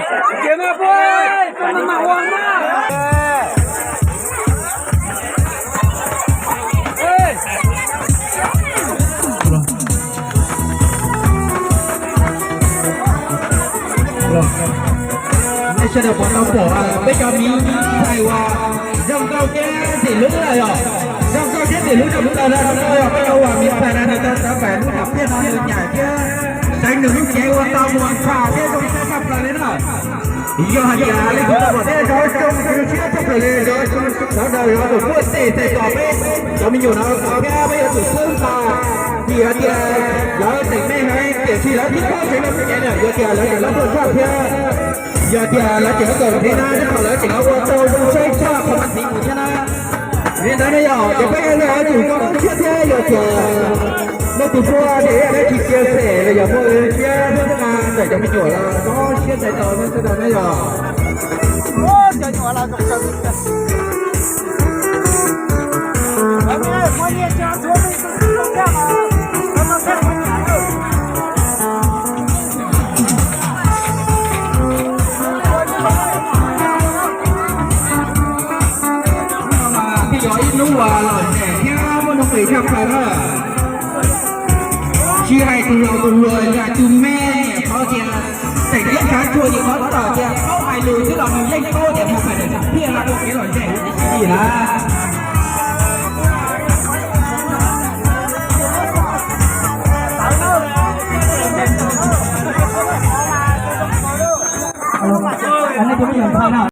Ces mas pub, koj mas mam ua mas. Nej sawv daws puas tau pom peb cov miv txhais uas zoo nkauj thiab tim hlub na yom? Zoo nkauj thiab tim hlub rau lub ntawd no, yog peb cov uas miv txhais na, nws tau sawv pem lub nram phiaj no nws nyaim thiab seev nws lub cev ua tau mus tshaj thiab zoo siab tshaj plaws li na. Yog hais tias leej twg tau pom thiab zov zoo siab tshaj plaws li, zov sawv daws zov tus tuaj txais tos peb cov me nyuam no kom thiab peb yuav tsum xub nqa, vim hais tias lawv tseem me heev tiam sis lawv twb kho tsev lawv tsev na, yog tias lawv tseem loj tuaj tshaj thiab, yog tias lawv tseem loj tuaj thiab na, rau qhov lawv tseem ua tau zoo saib tshaj qhov mas tiv mus thiab na. Li ntawd ne yog ces peb yuav tsum kho siab thiab, yog tias leej twg tuaj ces ib yam li tsis cia xem los yog muaj siab thiab ntawm cov me nyuam los kho siab txais tos sawv daws ne yog. Thiaj yog ib hnub uas lom zem thiab muaj nuj nqis tshaj plaws na. Tsis hais tus laus tus hluas, yog tus me niam qhov tias tseem ib tshav tsuag ces qhov txawm tias paub hais lus xwb los nws yeej paub tias mus pem daim tawm phiaj no ua kev lom zem ua kev txim na.